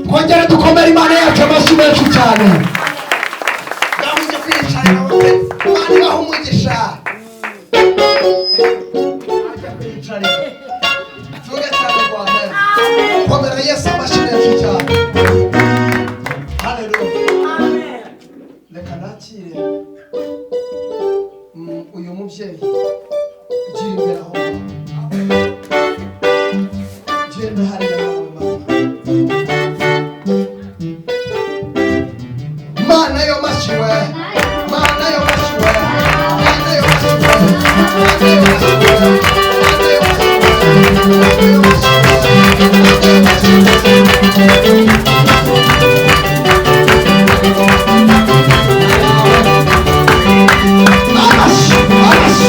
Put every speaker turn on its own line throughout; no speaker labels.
Twongere dukomere Imana yacu amashyi menshi cyane. Ngaho kwiyicarira wowe, Imana ibahe umugisha. Ajya kwiyicarira. Tuvuge cyane ngo amen. Komera Yesu amashyi menshi cyane. Haleluya. Reka nakire uyu mubyeyi ugira imbere aho ngaho. Genda hariya nawe mama. Mana yo mashiwe, mana yo mashiwe, mana yo mashiwe, mana yo mashiwe, mana yo mashiwe, mana yo mashiwe, mana yo mashiwe. Amashi, amashi,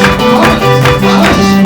amashi,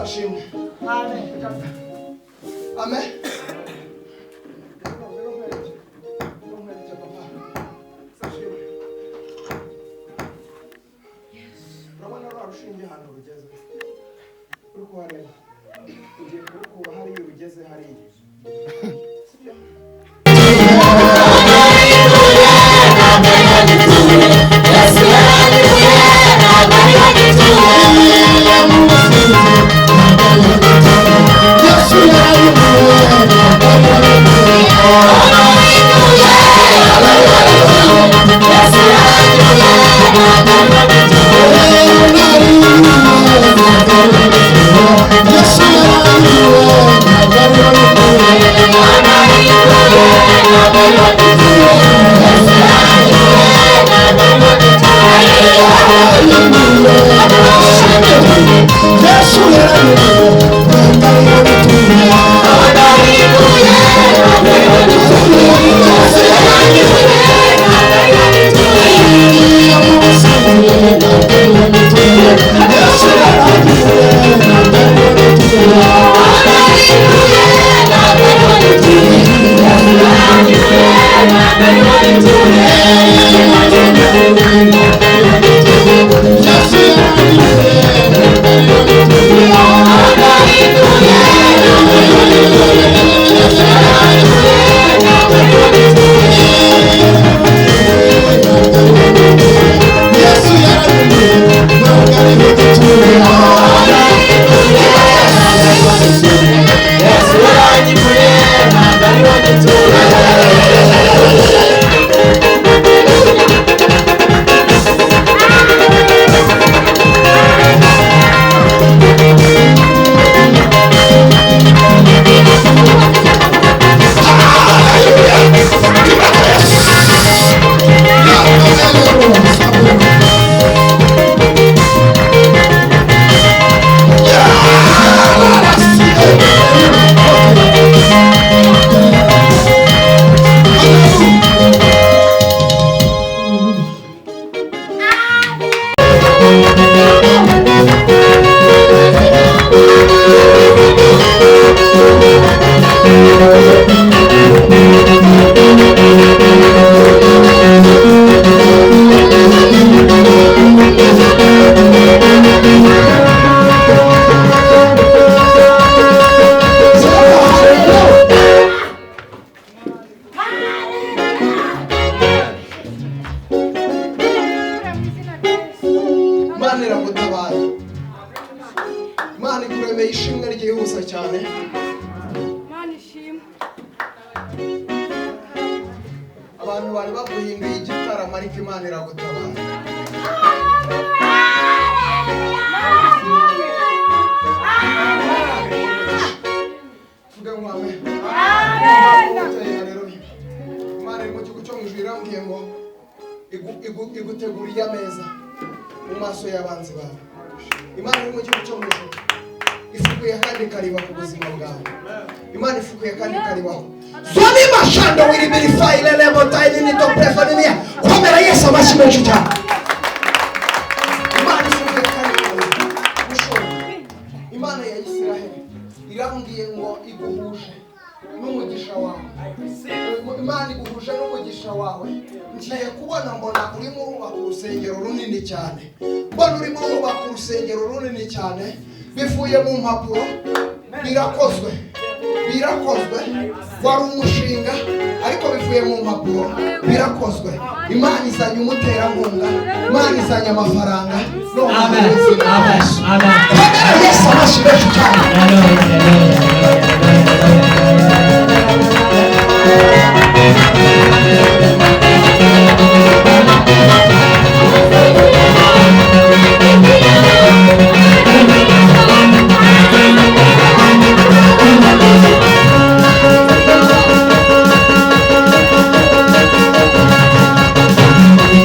Yesu ashimwe.
Amen.
Amen. Urabona rwa rushinge ahantu rugeze, uri kuhareba, ugiye kurukura hariya rugeze hariya, sibyo? Imana iragutabaye, Imana ikuremeye ishimwe ryihuse cyane.
Imana ishimwe.
Abantu bari baguhinduye igitaramo, ariko Imana iragutabaye. Vuga ngo amen. Haleluya. Imana iri mu gihugu cyo mu ijuru irambwiye ngo iguteguriye ameza mu maso y'abanzi bawe. Imana iri mu gihugu cyo mu ijuru ifukuye kandi ikariba ku buzima bwawe. Imana ifukuye kandi ikaribaho. Zoni mashando wiribirifayile lemo tayini to prefaninia. Komera Yesu amashyi menshi cyane. Imana ifukuye kandi ikariba. Mushumba, Imana ya Isiraheli irambwiye ngo iguhuje n'umugisha wawe. Imana iguhuje n'umugisha wawe. Ngiye kubona mbona urimo urubaka urusengero runini cyane. Mbona urimo urubaka urusengero runini cyane, bivuye mu mpapuro, birakozwe. Birakozwe, wari umushinga ariko bivuye mu mpapuro, birakozwe. Imana izanye umuterankunga, Imana izanye amafaranga.
Amen. Amen. Amen.
Komera Yesu amashyi menshi cyane.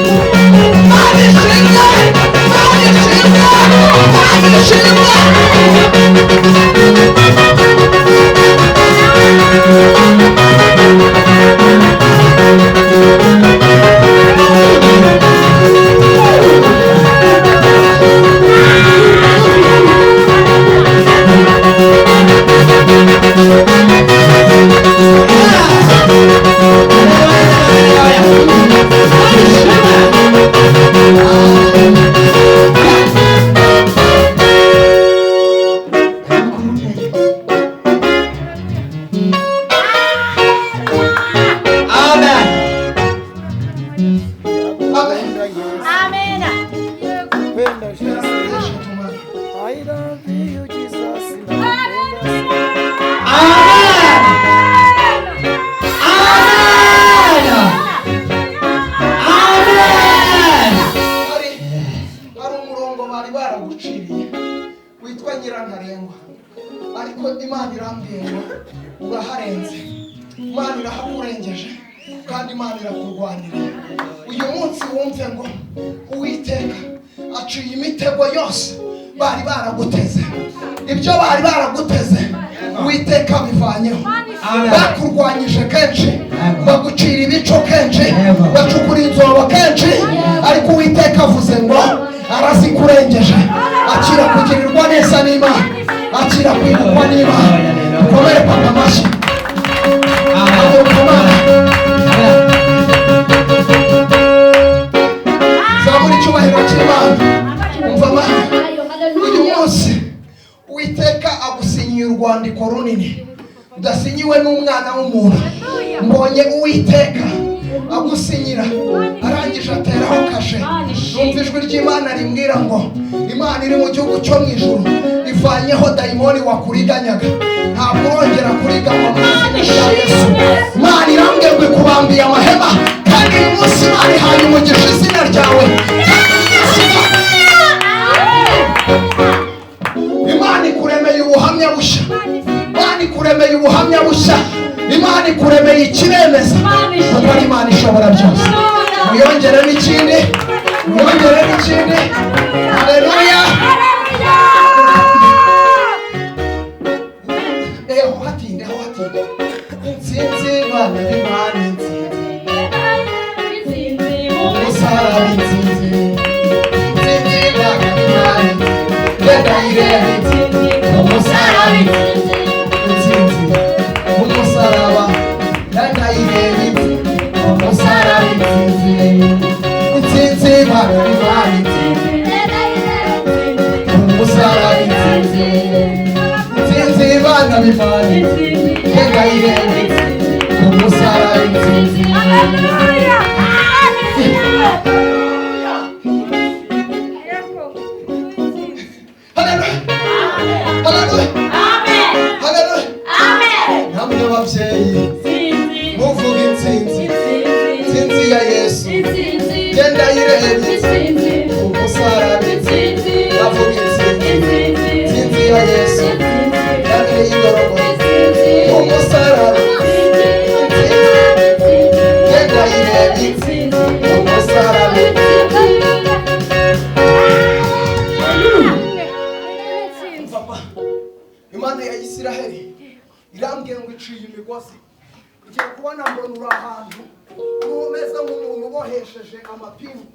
Imana ishimwe, Imana ishimwe, Imana ishimwe.
Amen.
Amen.
Amen.
I love you, Jesus.
Amen. Amen. Amen.
Hari umurongo bari baraguciriye witwa nyirantarengwa, ariko Imana irambwiye ngo uraharenze, Imana irahakurengeje kandi Imana irakurwaniriye. Uyu munsi wumve ngo Uwiteka aciye imitego yose bari baraguteze, ibyo bari baraguteze Uwiteka abivanyeho.
Amen.
Bakurwanyije kenshi, bagucira ibico kenshi,
Yego.
bacukura inzobo kenshi, ariko Uwiteka avuze ngo arazikurengeje. Akira kugirirwa neza n'Imana, akira kwibukwa n'Imana. Ukomere papa amashyi.
Amen.
Haguruka Mana.
Amen.
Zamura icyubahiro cy'Imana. Umva Mana, uyu munsi Uwiteka agusinyiye urwandiko runini rudasinyiwe n'umwana w'umuntu. Mbonye Uwiteka agusinyira, arangije ateraho kashe. Numva ijwi ry'Imana rimbwira ngo Imana iri mu gihugu cyo mu ijuru ivanyeho dayimoni wakuriganyaga, ntabwo urongera kuriganywa mu izina rya Yesu. Imana irambwira ngo ikubambiye amahema, kandi uyu munsi Imana ihaye umugisha izina ryawe. Imana ikuremeye ubuhamya bushya, Imana ikuremeye ubuhamya bushya, Imana ikuremeye ikiremeza, kuko ari Imana ishobora byose. Muyongere n'ikindi, muyongere n'ikindi. Haleluya. Eho hatinde, aho hatinde. Intsinzi bana b'Imana, intsinzi umusaraba, intsinzi, intsinzi bana b'Imana, genda yirebe umusaraba, intsinzi umusaraba, genda yirebe umusaraba, intsinzi, intsinzi bana b'Imana, umusaraba, intsinzi, intsinzi bana b'Imana, genda yirebe umusaraba, intsinzi. Haleluya, haleluya, haleluya. Namwe ababyeyi muvuga intsinzi, intsinzi ya Yesu, genda yirebe umusaraba, bavuga intsinzi, intsinzi ya Yesu, yamye y'igorogoro umusaraba, intsinzi, genda yirebe umusaraba. Papa, Imana ya Isiraheli irambwiye ngo iciye imigozi. Ngiye kubona mbona uri ahantu umeze nk'umuntu ubohesheje amapingu,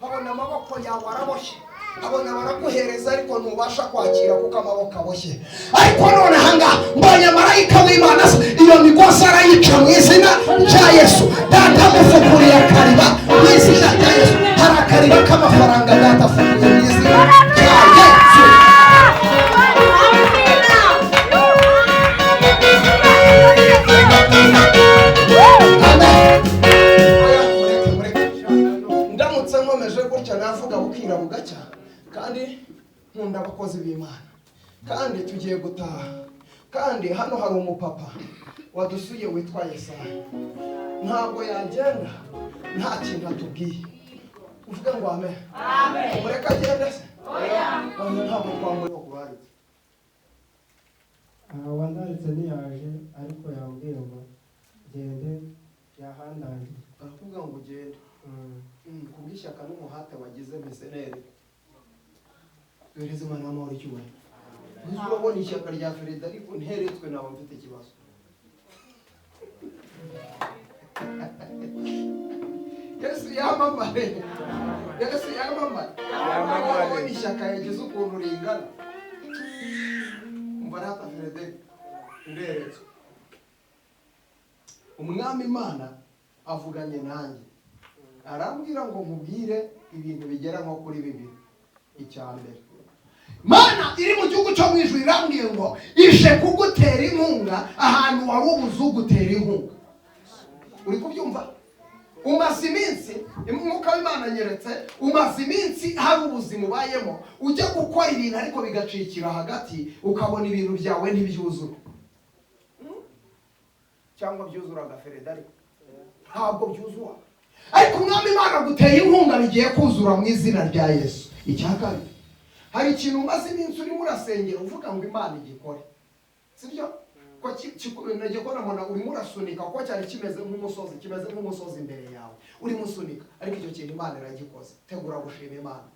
abona amaboko yawe araboshye, abona baraguhereza ariko ntubasha kwakira kuko amaboko aboshye. Ariko none ahangaha mbonye marayika w'Imana, iyo migozi arayica mu izina rya Yesu. Data amufukuriye akariba mu izina rya Yesu. Hari akariba k'amafaranga data afukuye mu izina rya Yesu. Amen. Oya, mureke, mureke. Ndamutse nkomeje gutya navuga bukira bugacya, kandi nkunda abakozi b'Imana, kandi tugiye gutaha. Kandi hano hari umupapa wadusuye witwa Yesaya, ntabwo yagenda nta kintu atubwiye. Uvuge ngo amen. Mureke agende se? Oya, ntabwo twamureka.
Wandaritse ntiyaje, ariko yambwiye ngo gende, yahandangiye.
Barakubwira ngo ugende kubw'ishyaka n'umuhate wagize miseneri. Duhereze Imana y'amahoro icyubahiro. Uzi urabona ishyaka rya Ferida, ariko nteretswe naba mfite ikibazo. Yesu yamamare, Yesu yamamare. Urabona ishyaka yagize ukuntu ringana. Umva rata Feride, Nderetswe Umwami Imana avuganye nanjye, arambwira ngo nkubwire ibintu bigera nko kuri bibiri. Icya mbere, Mana iri mu gihugu cyo mu ijuru irambwiye ngo ije kugutera inkunga ahantu wari ubuze ugutera inkunga. Uri kubyumva? Umaze iminsi, Umwuka w'Imana anyeretse, umaze iminsi hari ubuzima ubayemo, ujya gukora ibintu ariko bigacikira hagati, ukabona ibintu byawe ntibyuzura. Cyangwa byuzuraga Fereda, ariko ntabwo byuzura. Ariko Umwami Imana aguteye inkunga, bigiye kuzura mu izina rya Yesu. Icya kabiri, hari ikintu umaze iminsi urimo urasengera uvuga ngo Imana igikore, sibyo? Ko nagikora, mbona urimo urasunika, kuko cyari kimeze nk'umusozi, kimeze nk'umusozi imbere yawe, urimo usunika, ariko icyo kintu Imana iragikoze. Tegura gushima Imana,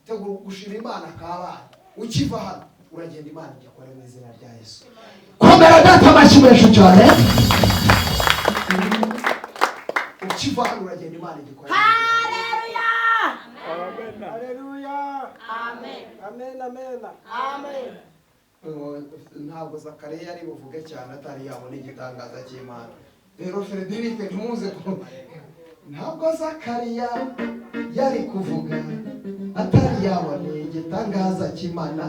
tegura gushima Imana kabaye. Ukiva hano uragenda, Imana igikore mu izina rya Yesu. Komera Data amashyi menshi cyane. Ukiva hano uragenda, Imana igikore.
Haleluya.
Haleluya.
Amen.
Amen, amen.
Amen.
Ntabwo Zakariya yari buvuge cyane atari yabona igitangaza cy'Imana. Rero Frederic, ntimuze ku ntabwo Zakariya yari kuvuga atari yabona igitangaza cy'Imana.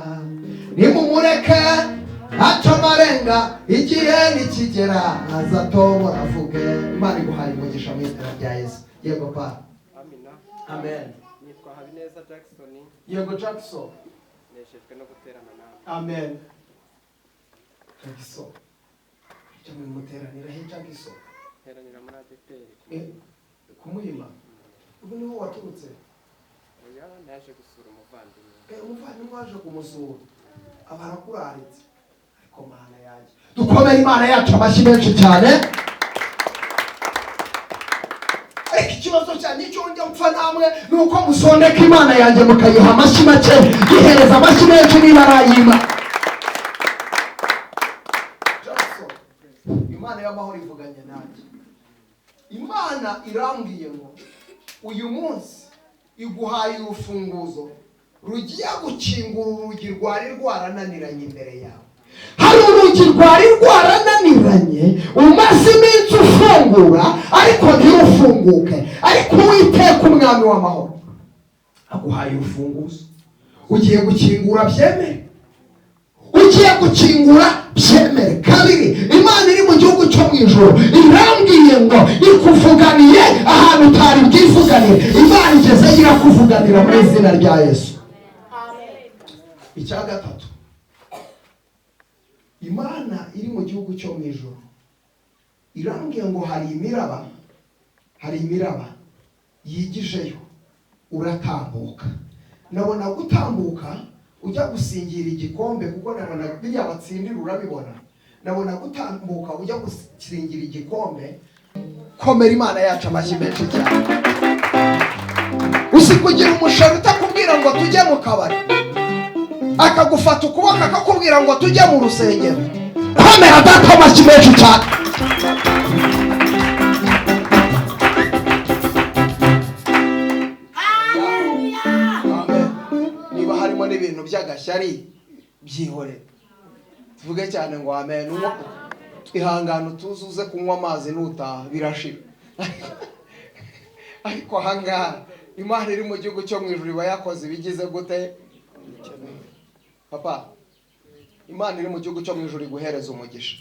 Nimumureke aca amarenga, igihe nikigera azatobora avuge. Imana iguhaye umugisha mu izina rya Yesu. Yego pa.
Amina.
Amen.
Nitwa Habineza Jackson.
Yego Jackson.
Nejejwe no guterana nawe.
Amen. Jackson, icyo muteranira he, Jackson?
Nteranira muri ADEPR.
Kumuhima ubu niho waturutse?
Oya, naje gusura umuvandimwe.
Umuvandimwe waje kumusura, aba arakuraritse. Ariko Mana yanjye, dukomere Imana yacu amashyi menshi cyane. Ariko ikibazo cyane icyo njya mpfa namwe ni uko musondeka Imana yanjye mukayiha amashyi make. Yihereza amashyi menshi niba arayima. Jackson, Imana y'amahoro ivuganye nanjye. Imana irambwiye ngo uyu munsi iguhaye urufunguzo rugiye gukingura urugi rwari rwarananiranye imbere yawe. Hari urugi rwari rwarananiranye, umaze iminsi ufungura ariko ntirufunguke, ariko Uwiteka Umwami w'amahoro aguhaye urufunguzo, ugiye gukingura byemere, ugiye gukingura byemere. Kabiri, Imana iri mu gihugu cyo mu ijuru irambwiye ngo ikuvuganiye ahantu utari bwivuganire. Imana igeze irakuvuganira mu izina rya Yesu. Icya gatatu, Imana iri mu gihugu cyo mu ijuru irambwiye ngo hari imiraba, hari imiraba yigijeyo, uratambuka. Nabona gutambuka ujya gusingira igikombe, kuko nabona biriya batsindira urabibona. Nabona gutambuka ujya gusingira igikombe. Komera Imana yacu amashyi menshi cyane. Uzi kugira umushari utakubwira ngo tujye mu kabari, akagufata ukuboko akakubwira ngo tujye mu rusengero? Komera Data amashyi menshi cyane. Amen. Niba harimo n'ibintu by'agashyari, byihorere. Tuvuge cyane ngo amen. Ihangane utuze kunywa amazi, nutaha birashira. Ariko ahangaha Imana iri mu gihugu cyo mu ijuru iba yakoze ibigize gute? Papa, Imana iri mu gihugu cyo mu ijuru iguhereza umugisha.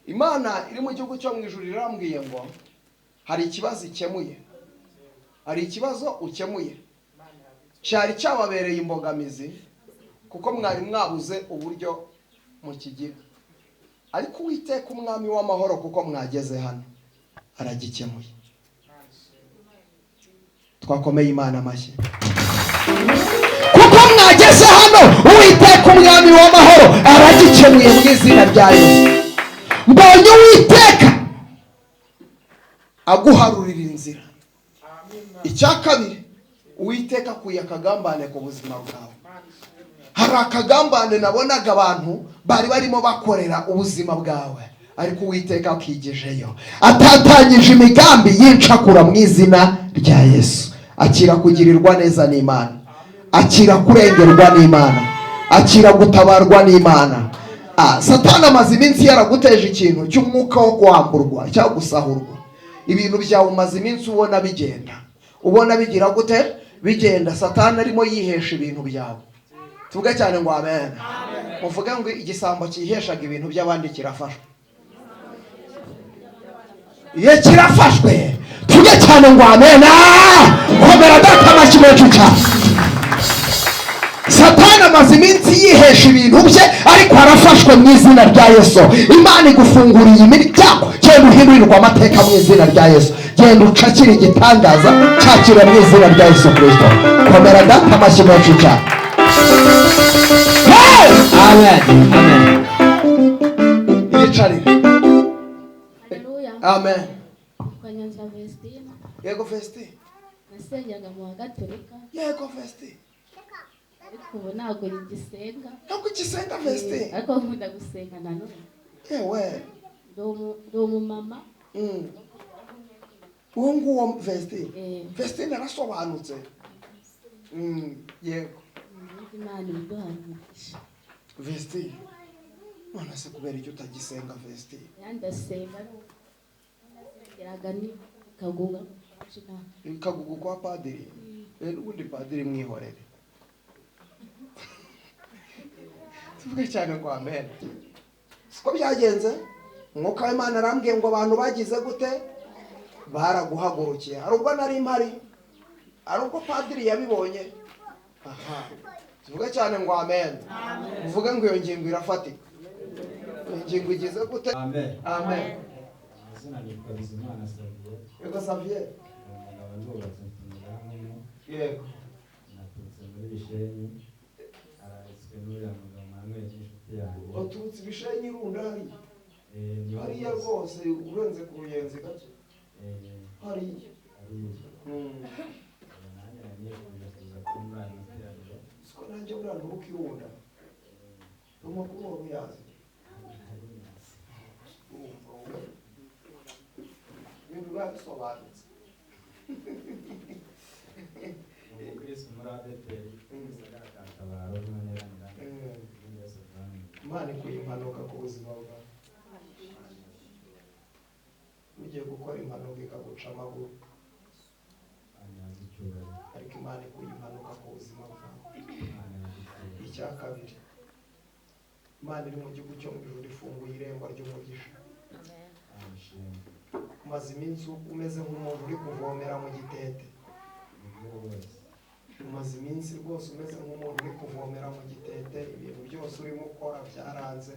Imana iri mu gihugu cyo mu ijuru irambwiye ngo hari ikibazo ikemuye, hari ikibazo ukemuye cyari cyababereye imbogamizi, kuko mwari mwabuze uburyo mukigira, ariko Uwiteka Umwami w'amahoro, kuko mwageze hano, aragikemuye. Twakomeye Imana amashyi. Kuko mwageze hano, Uwiteka Umwami w'amahoro aragikemuye mu izina rya Yesu. Mbonye Uwiteka aguharurira inzira. Icya kabiri, Uwiteka akuye akagambane ku buzima bwawe. Hari akagambane nabonaga abantu bari barimo bakorera ubuzima bwawe, ariko Uwiteka akigejeyo, atatanyije imigambi y'incakura mu izina rya Yesu. Akira kugirirwa neza n'Imana, akira kurengerwa n'Imana, akira gutabarwa n'Imana, Satani amaze iminsi yaraguteje ikintu cy'umwuka wo kwamburwa cyangwa gusahurwa. Ibintu byawe umaze iminsi ubona bigenda, ubona bigira gute? Bigenda. Satani arimo yihesha ibintu byawe. Tuvuge cyane ngo amen. Muvuge ngo igisambo cyiheshaga ibintu by'abandi kirafashwe. Iyo kirafashwe, tuvuge cyane ngo amen. Komera data amashyi menshi cyane. Satani amaze iminsi yihesha ibintu bye, ariko arafashwe mu izina rya Yesu. Imana igufunguriye imiryango, genda uhindurirwa amateka mu izina rya Yesu. Genda ucakire igitangaza, cyakira mu izina rya Yesu Kristo. Komera data amashyi menshi cyane. Hey!
Amen. Amen.
Yicarire.
Haleluya.
Amen.
Kwa Nyanza Vestina.
Yego Vesti.
Nasengeraga mu wa Gatolika,
Yego Vesti.
ariko ubu ntabwo ngisenga.
Ntabwo ugisenga Vesti?
Ariko nkunda gusenga nanone.
Yewe.
Ndi umumama.
Uwo nguwo Vesti.
Eh,
Vestine arasobanutse. Yego.
Imana ibiduhaye umugisha.
Vesti, none se kubera icyo utagisenga Vesti?
Yandasenga nasengeraga ni kaguga.
Kagugu kwa padiri. Ubundi padiri mwihorere. Tuvuge cyane kwa amen. Siko byagenze? Umwuka w'Imana arambwiye ngo abantu bagize gute? Baraguhagurukiye. Hari ubwo nari mpari, hari ubwo padiri yabibonye. Aha. Tuvuge cyane ngo amen. Uvuge ngo iyo ngingo irafatika. Iyo ngingo igize gute?
Amen.
Amen.
Amazina nitwa Bizimana Xavier.
Yego Xavier.
Ni umugabo ndubatse, mfite umudamu umwe.
Yego.
Naturutse muri Bishenyi. Araritswe n'uriya mugabo Manuel n'inshuti yanjye.
Waturutse Bishenyi runda hariya.
Niho
Hariya
rwose.
rwose urenze ku Ruyenzi gake. Hariya.
Hariya. Nanjye nari nifuje kuza kuba muri aya materaniro.
Siko nanjye buriya nturuka irunda. Amakuru wari uyazi.
Nari nyazi.
Urumva wowe. Ibintu biba bisobanutse.
Ni umukristo muri ADEPR, gisagara ka Tabaro, niho neranira. Ibindi byose turamenye.
Imana ikuye impanuka ku buzima bwawe. Ugiye gukora impanuka ikaguca amaguru.
Imana yazi icyubahiro.
Ariko Imana ikuye impanuka ku buzima bwawe.
Imana yazi icyubahiro.
Icya kabiri, Imana iri mu gihugu cyo mu ijuru ifunguye irembo ry'umugisha.
Imana ishimwe.
Umaze iminsi umeze nk'umuntu uri kuvomera mu gitete.
Nibyo rwose.
Umaze iminsi rwose umeze nk'umuntu uri kuvomera mu gitete. Ibintu byose urimo ukora byaranze,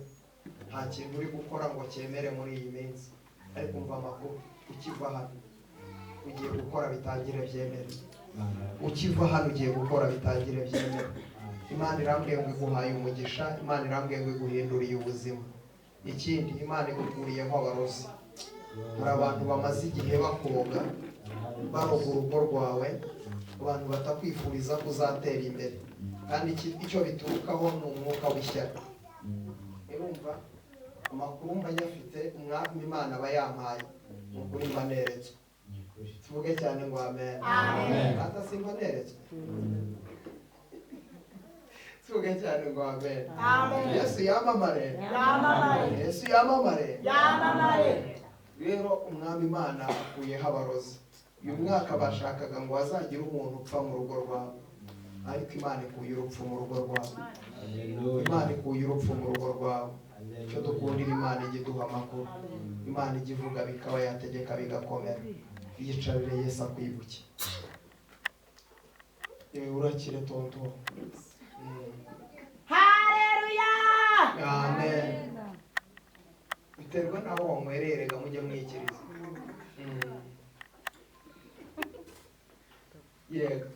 nta kintu uri gukora ngo cyemere muri iyi minsi. Ariko umva amakuru, ukiva hano ugiye gukora bitangire byemere.
Imana yazi
Ukiva hano ugiye gukora bitangire byemere. Imana irambwiye ngo iguhaye umugisha, Imana irambwiye ngo iguhinduriye ubuzima. Ikindi, Imana igukuriyeho abarozi. Hari abantu bamaze igihe bakuroga, baroga urugo rwawe, abantu batakwifuriza kuzatera imbere. Kandi icyo biturukaho ni umwuka w'ishyari. Urumva amakuru mba nyafite, umwami Imana aba yampaye, ni ukuri mba neretswe.
Ni ukuri.
Tuvuge cyane ngo amen.
Amen.
Ata simba neretswe. Tuvuge cyane ngo amen. Yesu yamamare. Yesu yamamare. Rero umwami Imana akuyeho abarozi. Uyu mwaka bashakaga ngo hazagire umuntu upfa mu rugo rwawe, ariko Imana ikuye urupfu mu rugo rwawe.
Haleluya.
Imana ikuye urupfu mu rugo rwawe. Icyo
Haleluya.
dukundira Imana ijya iduha amakuru. Imana ijya ivuga bikaba, yategeka bigakomera. Yicarire Yesu akwibuke. Yewe urakire tonto. Amen. Biterwa n'aho wanywereye, rega mujye mwikiriza. Yego.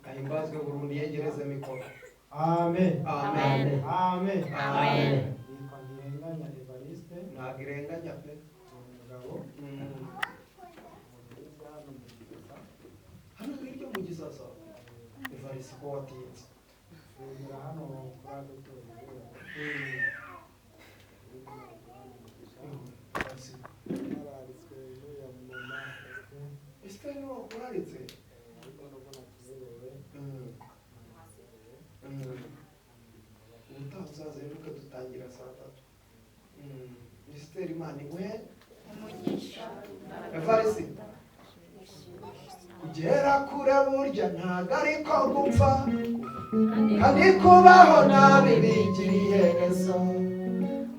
Ahimbazwe burundu, yegereze mikoro.
Amen.
Amen.
Amen.
Amen.
Nitwa Ntirenganya Evariste,
Ntabwo irenganya pe.
ni umugabo, umuntu hano mu Gisasa.
Hano hirya mu Gisasa. Evariste ko watinze.
Nsengera hano kuri ADEPR.
Evariste.
Nararitswe n'uriya mumama Esther,
Esther niwe wakuraritse.
ariko nubwo nakererewe, nakererewe.
Ubutaha Uzazinduke, dutangira saa 3. Esiteri, Imana iguhe
Umugisha.
Evarisi, kugera kure burya ntabwo ariko gupfa, kandi kubaho nabi bigira iherezo.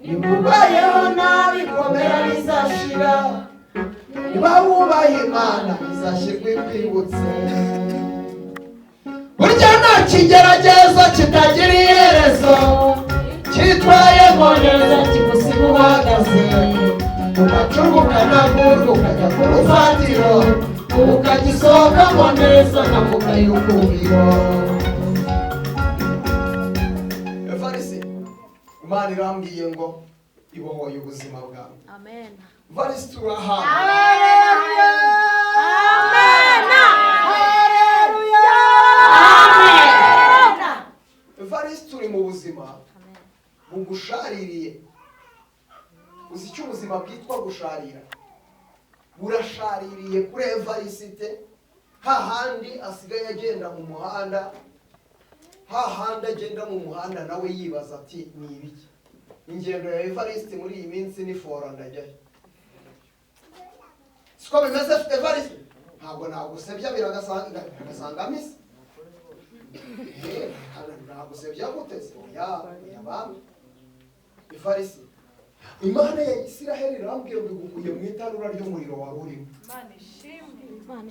Niba ubayeho nabi, komera, bizashira. Niba wubaha Imana, izashyirwa ikwibutse. Burya nta kigeragezo kitagira iherezo. Cyitwayemo neza kigusiga uhagaze, ugacurwa, ukanagurwa, ukajya ku rufatiro, ukagisohokamo neza nkavuga y'ukubiro. Evarisi, Imana irambwiye ngo ibohoye ubuzima bwawe.
Amen.
Varisi, turahawe.
Amen.
Evarisi, turi mu buzima bugushaririye. Uzi icyo ubuzima bwitwa gusharira? Burashaririye kuri Evarisite, hahandi asigaye agenda mu muhanda, hahandi agenda mu muhanda nawe yibaza ati: "Ni ibiki?" Ingendo ya Evariste muri iyi minsi ni fora, ndajyayo. Siko bimeze, Evariste? Ntabwo nagusebya, biragasanga biragasanga misi. Nagusebya gute se? Oya, oya bami. Evariste, Imana ya Isiraheli irambwiye ngo igukuye mu itanura ry'umuriro wari urimo.
Imana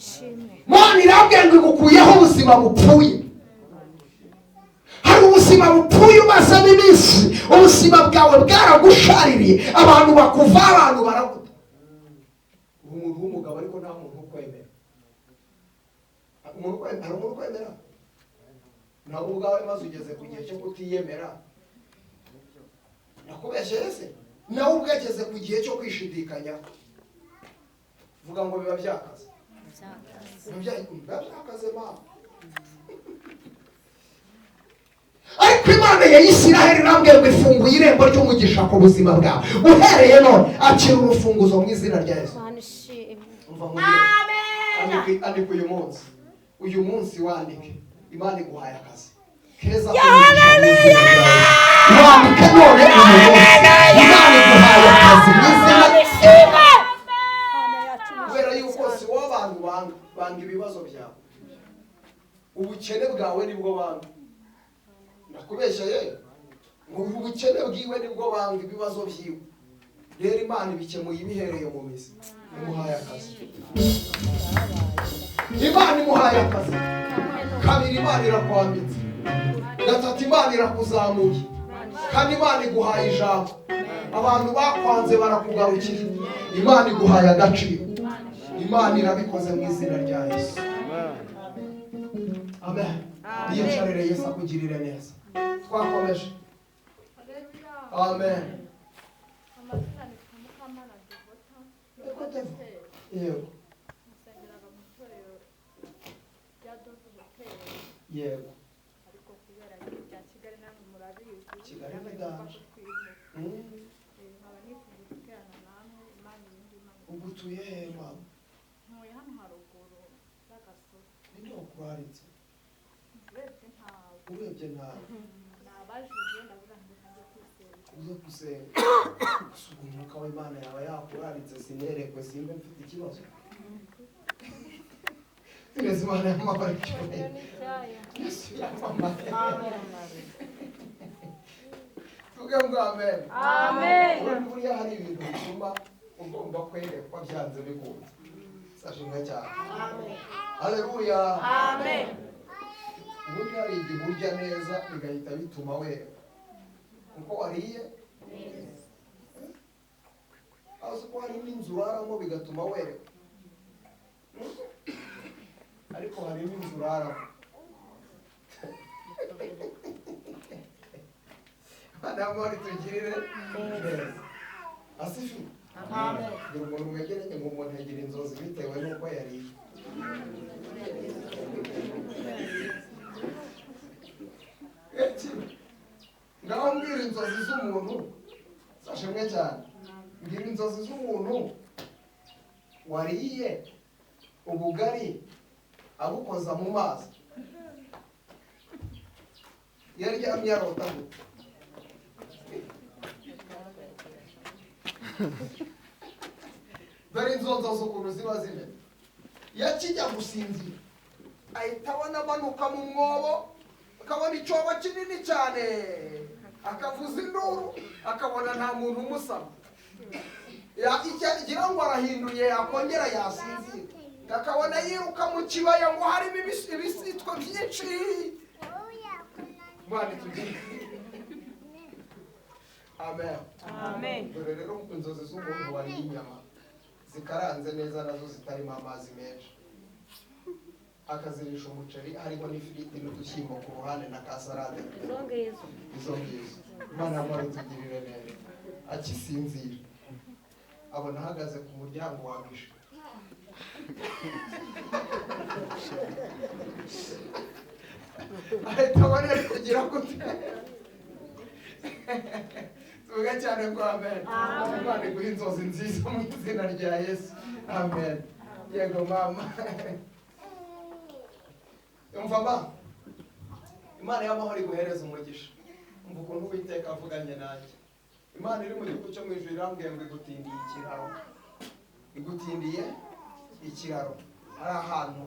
ishimwe.
Imana irambwiye ngo igukuyeho ubuzima bupfuye. Hari ubuzima bupfuye umazemo iminsi, ubuzima bwawe bwaragushaririye, abantu bakuva, abantu baraguta. Uri umuntu w'umugabo ariko nta muntu ukwemera. Hari umuntu ukwemera? Nawe ubwawe maze ugeze ku gihe cyo kutiyemera. Nakubeshyeye se? Nawe ubwo ageze ku gihe cyo kwishidikanya. Vuga ngo biba byakaze. Biba byakaze mama. Ariko Imana ya Isiraheli irambwiye ngo ifunguye irembo ry'umugisha ku buzima bwawe uhereye none. Akira urufunguzo mu izina rya Yesu.
Imana ishimwe.
Umva nkubwire. Andika uyu munsi, uyu munsi wandike: Imana iguhaye akazi keza k'umugisha mu izina rya Yesu. Wandike none, uyu munsi Imana iguhaye akazi mu izina. Kubera yuko si wowe abantu banga, banga ibibazo byawe, ubukene bwawe nibwo banga. Ndakubeshya ye? Ngo ubukene bwiwe nibwo banga, ibibazo byiwe. Rero Imana ibikemuye ibihereye mu mizi. Imuhaye akazi, Imana imuhaye akazi. Kabiri, Imana irakwambitse. Gatatu, Imana irakuzamuye. Kandi Imana iguhaye ijambo. Abantu bakwanze barakugarukira. Imana iguhaye agaciro. Imana irabikoze mu izina rya Yesu. Amen. Yicarire, Yesu akugirire neza. Twakomeje. Amen.
Amazina nitwa Mukamana Devota.
Yego, Devo. Yego.
Nsengeraga mu itorero rya Dove Hoteli. Ariko kubera ibya Kigali, namwe murabizi,
Kigali ni
byabaye ngombwa
danger.
ko twimuka. Nkaba nifuje guterana namwe. Imana ibindi, Imana.
Ubu utuye hehe, mama?
Ntuye hano haruguru y'agasozi.
Ninde wakuraritse?
Urebye ntawe.
Urebye ntawe.
Nabajije, ndavuga nti reka njye kwisenga.
Uze gusenga. Gusa ubu umwuka w'Imana yaba yakuraritse sinerekwe, simbe mfite ikibazo? Tureze Imana y'amahoro icyubahiro. Yesu yamamaye. Tuvuge ngo amen.
Amen.
Buriya hari ibintu bituma ugomba kwerekwa byanze bikunze. Sashimwe cyane. Haleluya.
Amen.
Ubundi hari igihe urya neza bigahita bituma werekwa kuko wariye. Azi ko hari n'inzu uraramo bigatuma werekwa? Ariko hari n'inzu uraramo. Imana tugirire neza. Asifi dore umuntu wegeranye ngo umuntu agira inzozi bitewe n'uko yariye. Eki, ngaho mbwira inzozi z'umuntu. Zashimwe cyane. Mbwira inzozi z'umuntu wariye ubugari abukoza mu mazi, yaryamye arota gute? Dore inzonzo z'ukuntu ziba zimeze. Yakijya gusinzira ahita abona amanuka mu mwobo, akabona icyobo kinini cyane, akavuza induru, akabona nta muntu umusama. Yagira ngo arahinduye, akongera yasinzira, akabona yiruka mu kibaya ngo harimo ibisitwe byinshi. Imana itugire. Amen.
Amen.
Dore rero inzozi z'umuntu wariye inyama zikaranze neza nazo zitarimo amazi menshi, akazirisha umuceri harimo n'ifiriti n'udushyimbo ku ruhande na ka salade. Izo ngizo. Imana amahoro itugirire neza. Akisinzira abona ahagaze ku muryango wa gishe. Ahita abona ari kugira gute? Tuvuge cyane ngo amen. Imana iguhe inzozi nziza mu izina rya Yesu. Amen. Yego mama. Umva ma, Imana y'amahoro iguhereza umugisha. Umva ukuntu Uwiteka avuganye nanjye. Imana iri mu gihugu cyo mu ijuru irambwiye ngo igutindiye ikiraro. Igutindiye ikiraro. Hari ahantu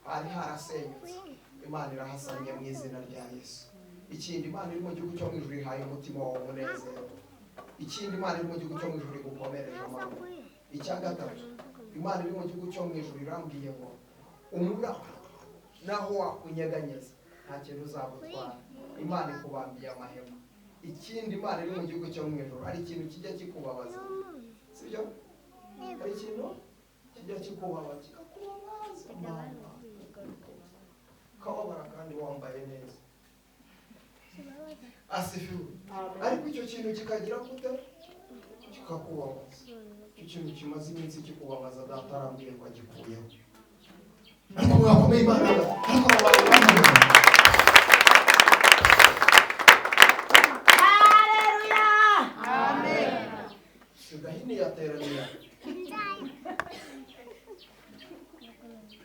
hari harasenyutse, Imana irahasanye mu izina rya Yesu. Ikindi, Imana iri mu gihugu cyo mu ijuru ihaye umutima wawe umunezero. Ikindi, Imana iri mu gihugu cyo mu ijuru igukomereje amaboko. Icya gatatu, Imana iri mu gihugu cyo mu ijuru irambwiye ngo umuraba naho wakunyeganyeza nta kintu uzagutwara. Imana ikubambiye amahema. Ikindi, Imana iri mu gihugu cyo mu ijuru hari ikintu kijya kikubabaza, sibyo? Hari ikintu kijya kikubabaza, kikakubabaza mama, ukababara kandi wambaye neza. Asifiwe. Ariko icyo kintu kikagira gute? Kikakubabaza. Icyo kintu kimaze iminsi kikubabaza, data arambwiye ngo agikuyeho. Ariko mwakomeye Imana, ariko
Haleluya. Amen.
Gahini yateraniye.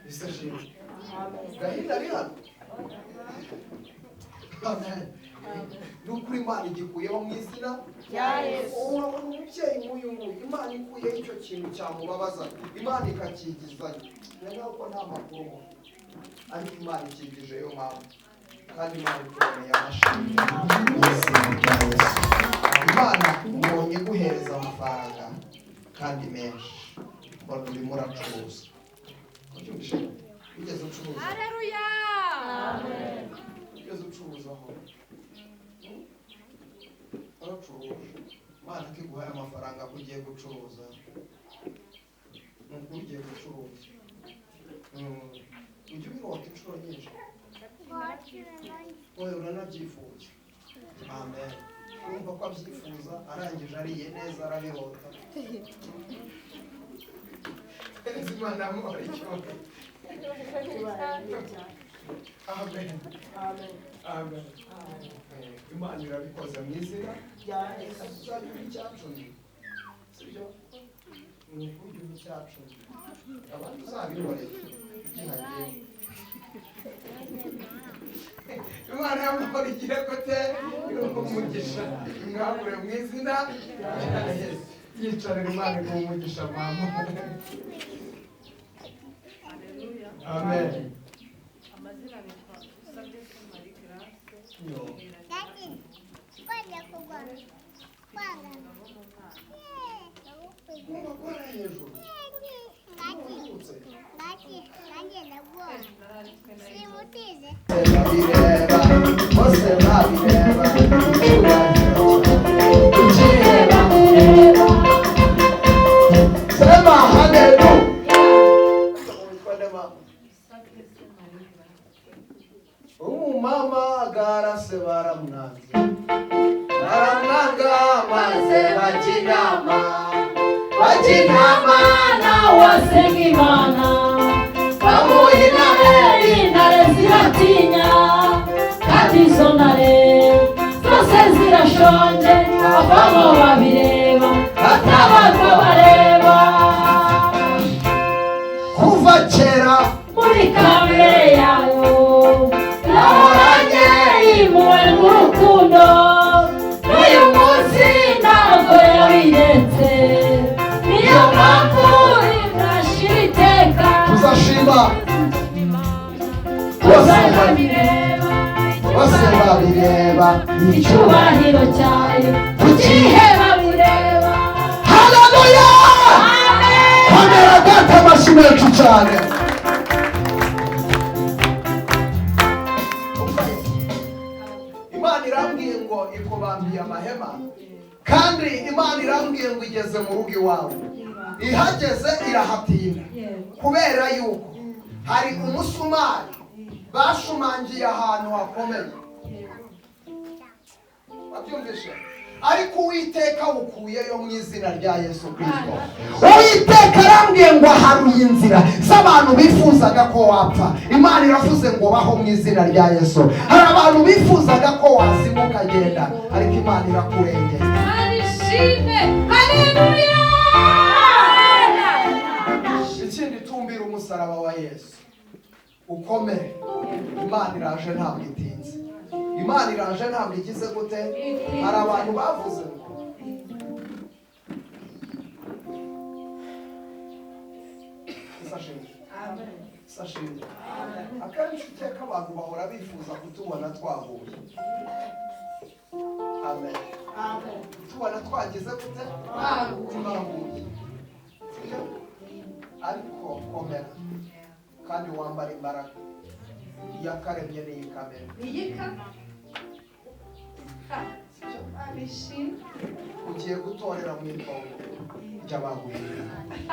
Ese shimwe. Gahini ari hano. Amen. Nukuri Imana igikuyeho mu izina
rya Yesu.
Urabona umubyeyi nk'uyu nguyu, Imana ikuyeho icyo kintu cyamubabaza, Imana ikakigizanya. Rero ko nta makuru ariko Imana ikigijeyo mama, kandi Imana ikuboneye amashimwe mu izina rya Yesu. Imana ubonye guhereza amafaranga kandi menshi, mbona urimo uracuruza. Wabyumvise? Wigeze ucuruza?
Haleluya.
Amen.
Wigeze ucuruza aho? Waracuruje. Imana ikiguhaye amafaranga ko ugiye gucuruza. Ni ukuri ugiye gucuruza. Ujya ubirota inshuro nyinshi. Wowe uranabyifuza. Amen. Urumva ko abyifuza, arangije ariye neza arabirota. Imana amahoro icyubahiro. Amen. Amen. Imana irabikoze mu izina rya Yesu. Uzajya uba icyacumi, sibyo? Ni ukuri uba icyacumi, abandi uzabikoreye ukihagiye. Imana y'amahoro igire gute? Umugisha mwagure mu izina rya Yesu. Yicarira Imana iguhe umugisha mama. Amen.
Amazina nitwa Usabye Marie Grace.
Yo. Kumva ko ari hejuru. Urutse. Babireba, bose babireba, ukireba. Sema haleluya. Witwa nde mama? Umumama garase baramwanze, baramwanga maze bajya inama, bajya inama
Nawasenga Imana bamuha intare, intare ziratinya kandi izo ntare zose zirashonje, abamo babireba batabarwa bareba.
Kuva kera
muri kamere yayo nahoranye impuhwe mu rukundo, n'uyu munsi ntabwo yabiretse.
bireba
icyubahiro cyayo kukiheba bireba.
Haleluya! Komera data amashyi menshi cyane. Imana irambwiye ngo ikubambiye amahema, kandi Imana irambwiye ngo igeze mu rugo iwawe, ihageze irahatinda, kubera yuko hari umusumari bashumangiye ahantu hakomeye. Wabyumvise? Ariko Uwiteka awukuyeyo mu izina rya Yesu Kristo. Uwiteka arambwiye ngo aharuye inzira z'abantu bifuzaga ko wapfa. Imana iravuze ngo baho mu izina rya Yesu. Hari abantu bifuzaga ko wazima ukagenda, ariko Imana irakurengera. Ikindi, tumbira umusaraba wa Yesu ukomere. Imana iraje ntabwo itinze. Imana iraje ntabwo igize gute. Hari abantu bavuze ngo Sashimwe. Akenshi iteka abantu bahora bifuza kutubona twahuye. Amen. Tubona twagize gute? Twahuye. Ariko komera kandi wambara imbaraga. Iyakaremye n'iyikamera. Ugiye gutorera mu itongo ry'abaguye.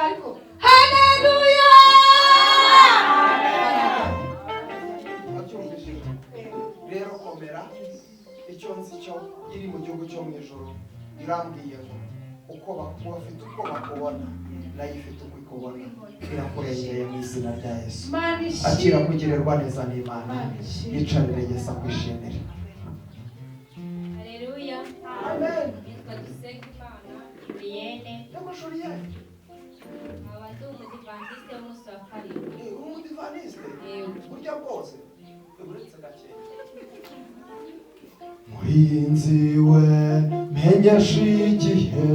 Ariko haleluya!
Wabyumvishije? Rero komera, icyo nzi cyo iri mu gihugu cyo mu ijuru irambwiye ngo uko bafite uko bakubona nayo ifite uko ikubona, irakurengeye mu izina rya Yesu. Akira kugirirwa neza n'Imana, yicarire Yesu akwishimire.
Haleluya.
Amen.
Nitwa Dusengimana Julienne.
Yego Julienne.
Nkaba ndi umudivantiste w'umunsi wa karindwi.
Umudivantiste? Burya bwose uretse gake. Muhinzi we menyesha igihe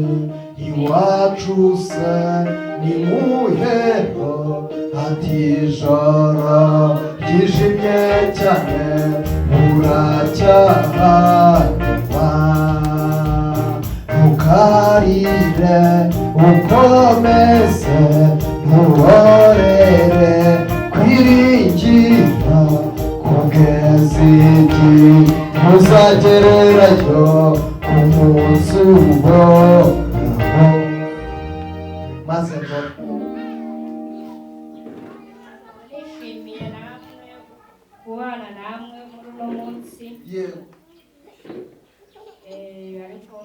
iwacu se ni muhero, ati ijoro ryijimye cyane buracyahanyuma, ntukarire ukomeze ntuhorere kwiringira kugeza igihe muzagererayo ku munsi uhoraho. Maze ngo
Nishimiye namwe kubana namwe muri uno munsi.
Yego.
Ariko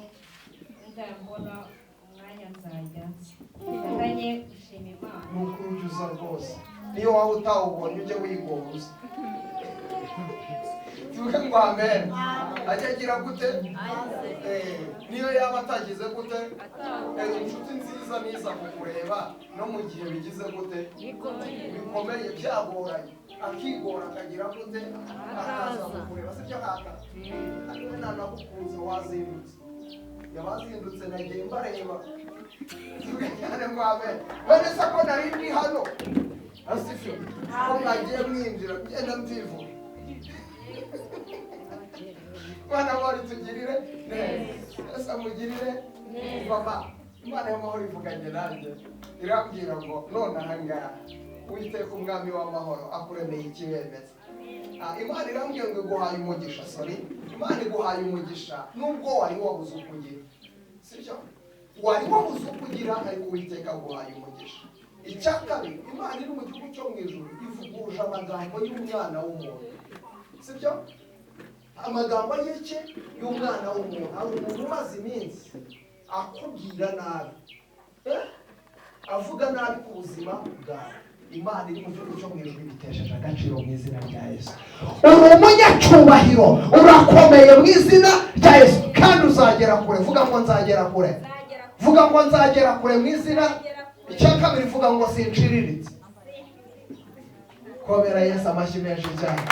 nzambona umwanya nzajya nzanye gushima Imana.
Ni ukuri ujya uza rwose, niyo waba utawubonye ujye wigonza tuvuge ngo amen. Ajya agira gute? Niyo yaba atagize gute? Inshuti nziza niza kukureba no mu gihe bigize gute bikomeye byagoranye, akigora akagira gute akaza kukureba, sibyo kaka? Ariwe nanagukunze wazindutse, yabazindutse nagiye mbareba tuvuge cyane ngo amen. Bene se ko nari ndi hano asifiwe, ko mwagiye mwinjira ngenda mbivuga. Imana amahoro itugirire neza, Yesu amugirire mama. Imana y'amahoro ivuganye nanjye irambwira ngo none aha ngaha Uwiteka umwami w'amahoro akuremeye ikibemeza. Imana irambwira ngo iguhaye umugisha, sorry, Imana iguhaye umugisha nubwo wari wabuze ukugira, sibyo? Wari wabuze ukugira ariko Uwiteka aguhaye umugisha. Icya kabiri, Imana iri mu gihugu cyo mu ijuru ivuguruje amagambo y'umwana w'umuntu, sibyo? Amagambo y'iki y'umwana w'umuntu. Hari umuntu umaze iminsi akubwira nabi, avuga nabi ku buzima bwawe. Imana iri mu gihugu cyo mu ijuru ibitesheje agaciro mu izina rya Yesu. Uri umunyacyubahiro, urakomeye mu izina rya Yesu, kandi uzagera kure. Vuga ngo nzagera kure, vuga ngo nzagera kure mu izina. Icya kabiri, vuga ngo sinciriritse. Komera Yesu amashyi menshi cyane.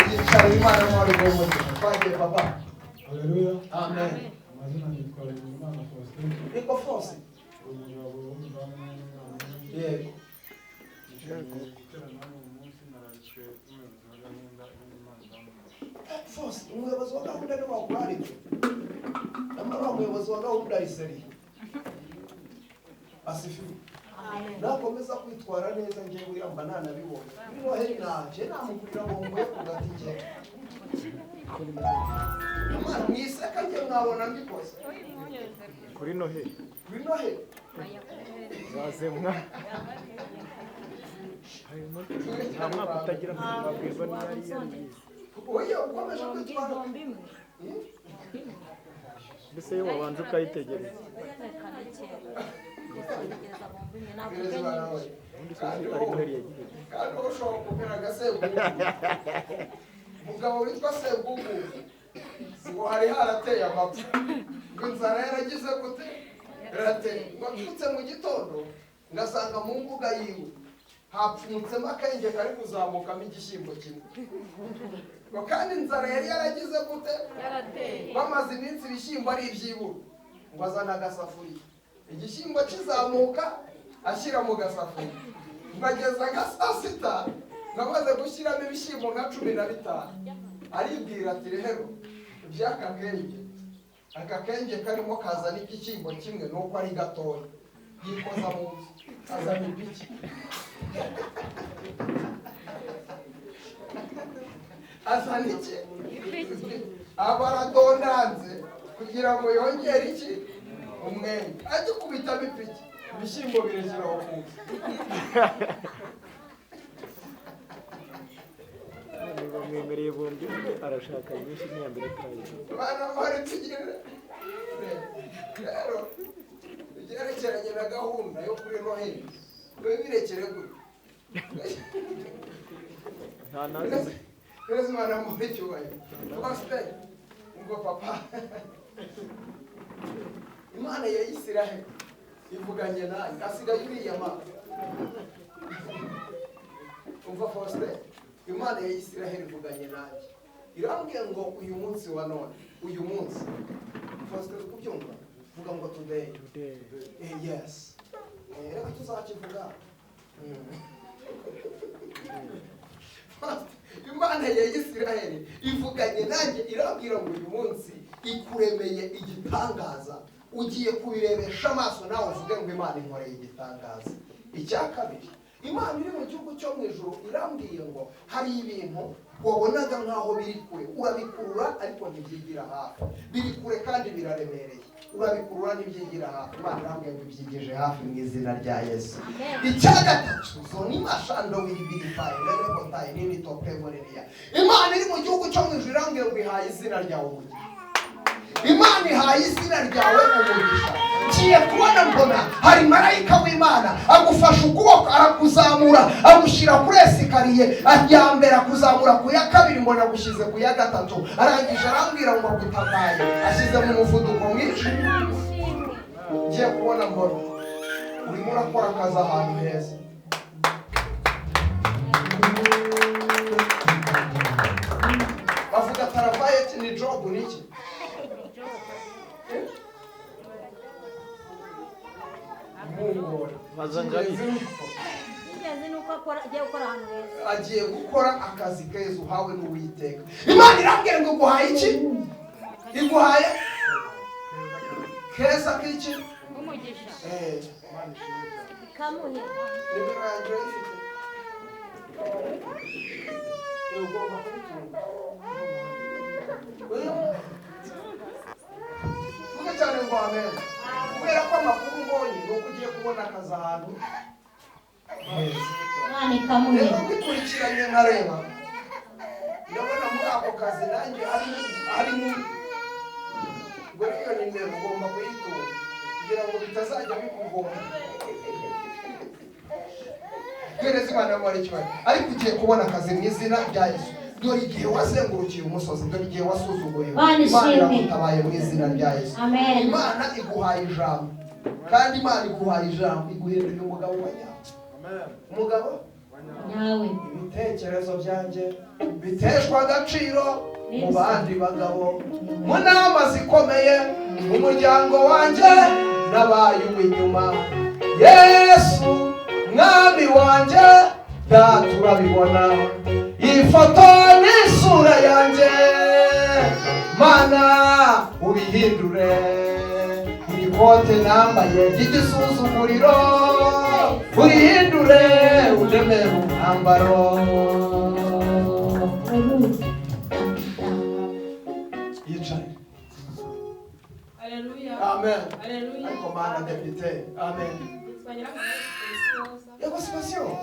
Igicara Imana amahoro iguhe. Twagiye papa.
Haleluya.
Amen.
Amazina nitwa Bimenyimana Faustin.
Niko Faustin.
Umugabo w'umudamu n'umwana.
Yego.
Guterana hano uyu munsi nararitswe n'umuyobozi wa gahunda y'Imana ibahe umugisha.
Faustin, umuyobozi wa gahunda gahunda ntibakuraritse. Nyamara umuyobozi wa gahunda ariseriye. Asifiwe. Nakomeza kwitwara neza ngiye buriya mba nanabibonye. Kuri Noheli nanje namugurira bombo yo ku gati ngewe. Imana mwiseka ngiye mwabona mbikoze.
Kuri Noheli.
Kuri Noheli.
Zaze mwa. Nta mwaka utagira wabwirwa n'iyari yariye.
Oya ukomeje kwitwara.
Mbese iyo wabanje ukayitegereza.
Kandi ushobora kumera nka Sebwugugu. Umugabo witwa Sebwugugu ngo hari harateye amapfa, ngo inzara yaragize gute irateye, ngo abyutse mu gitondo ngasanga mu mbuga yiwe hapfuntsemo akenge kari kuzamukamo igishyimbo kimwe, ngo kandi inzara yari yaragize gute bamaze iminsi ibishyimbo ari ibyibura, ngo azana agasafuriya igishyimbo kizamuka ashyira mu gasafuriya, ngo ageza nka saa sita ngo amaze gushyiramo ibishyimbo nka 15 aribwira ati rero iby'aka kenge aka kenge karimo kazana igishyimbo kimwe nuko ari gatoya, yikoza mu nzu azana ipiki azana iki aba aradondanze kugira ngo yongere iki umwenge, agikubitamo ipiki ibishyimbo birekera aho kuza.
Bamwemereye bombi arashaka nyinshi n'iyambere atayi.
Bana bari tugire rero ibyerekeranye na gahunda yo kuri Noheli we birekere gutya.
Nta nazi
rero Imana muri cyubahiro. Pastor ngo papa Imana ya Isiraheli ivuganye nanjye asigaye uriya ma. Umva Faustin, Imana ya Isiraheli ivuganye nanjye irambwiye ngo uyu munsi wa none, uyu munsi Faustin uri kubyumva, vuga ngo today. Yes. Reka tuzakivuga. Imana ya Isiraheli ivuganye nanjye irambwira ngo uyu munsi ikuremeye igitangaza, ugiye kubirebesha amaso nawe uvuge ngo Imana inkoreye igitangaza. Icya kabiri, Imana iri mu gihugu cyo mu ijuru irambwiye ngo hari ibintu wabonaga nkaho biri kure, urabikurura ariko ntibyigira hafi, biri kure kandi biraremereye, urabikurura ntibyigira hafi. Imana irambwiye ngo ibyigije hafi mu izina rya Yesu. Icya gatatu, zoni mashando wiribirifaye rerekotaye nini topevoreriya. Imana iri mu gihugu cyo mu ijuru irambwiye ngo ihaye izina ryawe umugisha. Imana ihaye izina ryawe umugisha. Ngiye kubona mbona hari marayika w'Imana agufasha ukuboko arakuzamura agushyira kuri esikariye ya mbere, akuzamura ku ya kabiri, mbona agushyize ku ya gatatu, arangije arambwira ngo agutabaye ashyize mu muvuduko mwinshi. Ngiye kubona mbona urimo urakora akazi ahantu heza. Bavuga taravayeti ni jobu niki? Agiye gukora akazi keza uhawe n'Uwiteka. Imana irambwiye ngo iguhaye iki? Iguhaye keza k'iki?
Umugisha.
Kamuhe.
Nimero yanjye urayifite? Ugomba kubitunga. Vuga cyane ngo amen. Kubera ko amakuru mbonye ni uko ugiye kubona akazi ahantu
Imana.
Rero mbikurikiranye nkareba ndabona muri ako kazi nanjye harimo ubwo iyo nimero ugomba kuyitunga kugira ngo bitazajya bikugora. Gereza Imana muri ikibazo ariko ugiye kubona akazi mu izina rya Yesu. Dore igihe wazengurukiye umusozi, dore igihe wasuzuguye, Imana iragutabaye mu izina rya Yesu. Imana iguhaye ijambo, kandi Imana iguhaye ijambo iguhindurira umugabo wa nyawe. Umugabo
nyawe.
Ibitekerezo byanjye biteshwa agaciro mu bandi bagabo, mu nama zikomeye, mu muryango wanjye nabaye uw'inyuma. Yesu mwami wanjye data urabibona, ifoto n'isura yanjye. Mana ubihindure. Iri kote nambaye ry'igisuzuguriro urihindure undemere umwambaro. Yicare.
Haleluya.
Amen.
Haleluya.
Ariko Mana depite. Amen. Yego sipasiyo.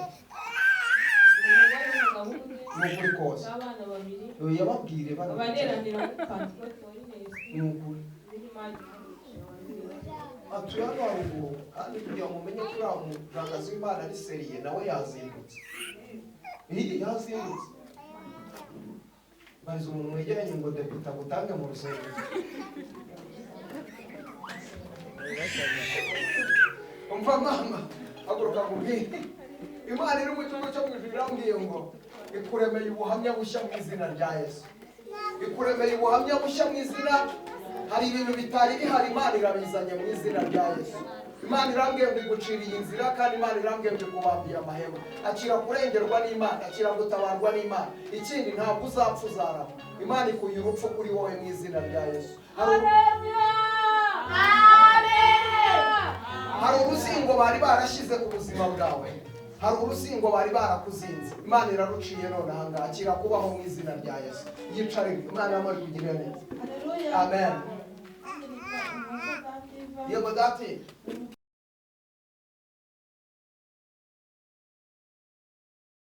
Ni ukuri kose.
Abana babiri.
Yababwire bano.
Abaneranira muri Pantekote wari.
Ni ukuri. Atuye hano haruguru kandi kugira ngo umenye ko uriya mutangazi w'Imana ari seriye nawe yazindutse. Iyi yazindutse. Bariza umuntu mwegeranye ngo depite agutange mu rusengero. Umva mama, haguruka nkubwire. Imana iri mu gihugu cyo mu ijuru irambwiye ngo ikuremeye ubuhamya bushya mu izina rya Yesu. Ikuremeye ubuhamya bushya mu izina. Hari ibintu bitari bihari Imana irabizanye mu izina rya Yesu. Imana irambwiye ngo iguciriye inzira kandi Imana irambwiye ngo ikubambiye amahema. Akira kurengerwa n'Imana, akira gutabarwa n'Imana. Ikindi ntabwo uzapfa uzarama. Imana ikuye urupfu kuri wowe mu izina rya Yesu. Hari uruzingo bari barashyize ku buzima bwawe. Hari uruzingo bari barakuzinze. Imana iraruciye none aha ngaha. Akira kubaho mu izina rya Yesu. Yicare. Imana yamara kugirira neza. Amen. Yego dati.